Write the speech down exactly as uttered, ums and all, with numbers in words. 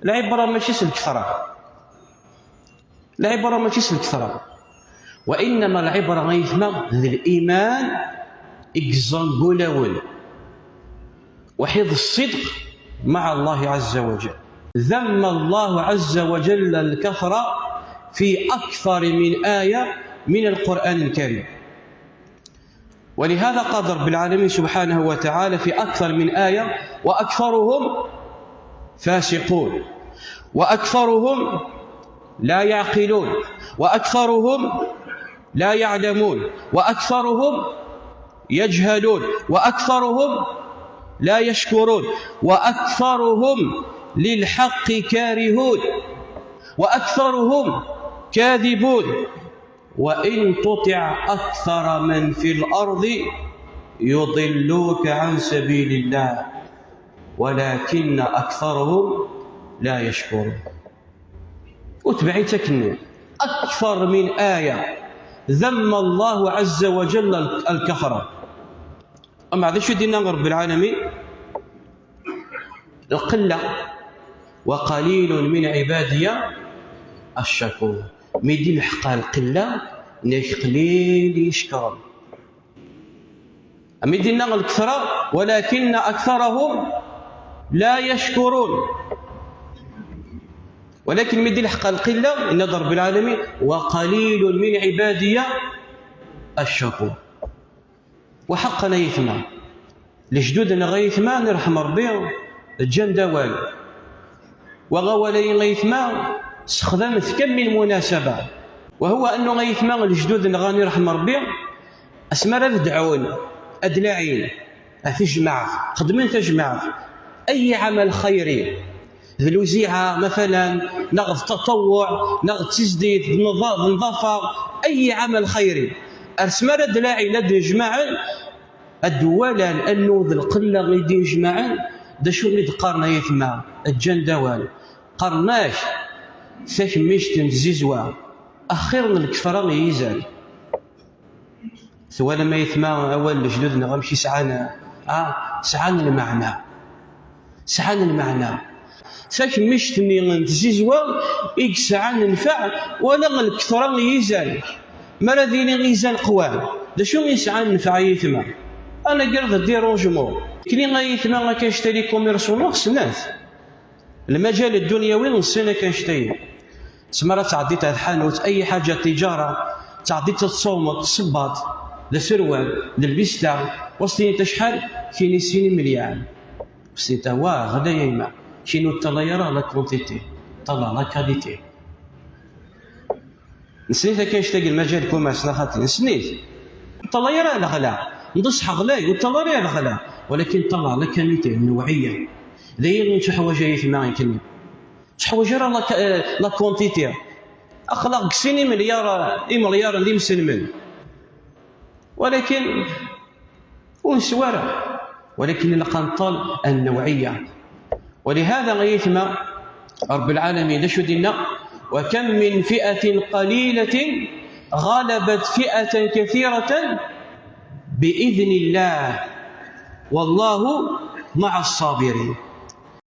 Lɛibra mačči s lketṛa. Lɛibra mačči s lketṛa. Wa innama lɛibra, ay aytma, d liman i yeẓẓan deg wulawen. وحفظ الصدق مع الله عز وجل. ذم الله عز وجل الكثرة في أكثر من آية من القرآن الكريم. ولهذا قال رب العالمين سبحانه وتعالى في أكثر من آية: "وأكثرهم فاسقون، وأكثرهم لا يعقلون، وأكثرهم لا يعلمون، وأكثرهم يجهلون، وأكثرهم لا يشكرون، وأكثرهم للحق كارهون، وأكثرهم كاذبون، وإن تطع أكثر من في الأرض يضلوك عن سبيل الله، ولكن أكثرهم لا يشكرون." وتبعي تكني أكثر من آية ذم الله عز وجل الكثرة. أما هذا شو دينا رب العالمين؟ القلة: "وقليل من عبادي الشكور". مي دي الحق القلة، ناك قليل يشكر. أمي دينا الكثرة: "ولكن أكثرهم لا يشكرون". ولكن مي دي الحق القلة، إن رب العالمين: "وقليل من عبادي الشكور". وحقا أيتما، لجدودنا غيثما نرحم ربي، جان داوال. وغاولاي غيثما سخدمت كم من مناسبة. وهو أنه غيثما لجدودنا غاني رحم ربي، أسمر أذ دعون، أدلاعين، أتجمع، خدمين تجمع، أي عمل خيري، ذ الوزيعة مثلا، نغذ تطوع، نغذ تسديد، نظا-، نظافة، أي عمل خيري. أسمر أدلاعين أد نجمعن، أدوالا أنو ذ القلة غيدي نجمعن، دا شو غيد قارنا يثما، الجندوال. قرناك، ثاك ميشت نزيزوا، أخيرا الكثرة يزال. Twala ma yetma awal n lejdud-nneɣ amek i sɛan, ah, sɛan lmeɛna. Sɛan lmeɛna. Takemmict-nni n tzizwa i yesɛan nnfeɛ, wala lketṛa n yizan. Mi ara d-iniɣ izan qwan, d acu i yesɛan nnfeɛ i yetma? Anagar d dérangement. Kni a yetma akka nctali commerce-nneɣ snat. Lmajal ddunyawi nessen akka nctali. Tezmer ad tɛeddiḍ ar tḥanut, ay ḥaǧa, tiǧara, tɛeddiḍ ad tṣawmeḍ, tṣebbaḍ, d aserwal, d lbista, wa s-tiniḍ acḥal, kini sin imelyan. Wa s-tiniḍ, wah, ɣlay a yemma, kini ur ṭṭalay ara la quantité, ṭṭala la qualité. Nessen-it akka nctagi lmajal commerce neɣ xaṭi, nessen-it. Ur ṭṭalay ara leɣla, n ṣṣeḥ ɣlay, ur ṭṭalay ara leɣla, walakin ṭṭala la qualité, nnewɛiyya. D ayen i nettuḥwaǧ a yetma ikenni. Teḥwaǧ ara la, eh, la quantité. Aql-aɣ deg sin imelyar, imelyaṛen d imselmen. Walakin ur neswa ara. Walakin ilaq ad neṭṭal nnewɛiyya. ولهذا a yetma, رب العالمين d acu d-yenna: "وكم من فئة قليلة غلبت فئة كثيرة بإذن الله والله مع الصابرين".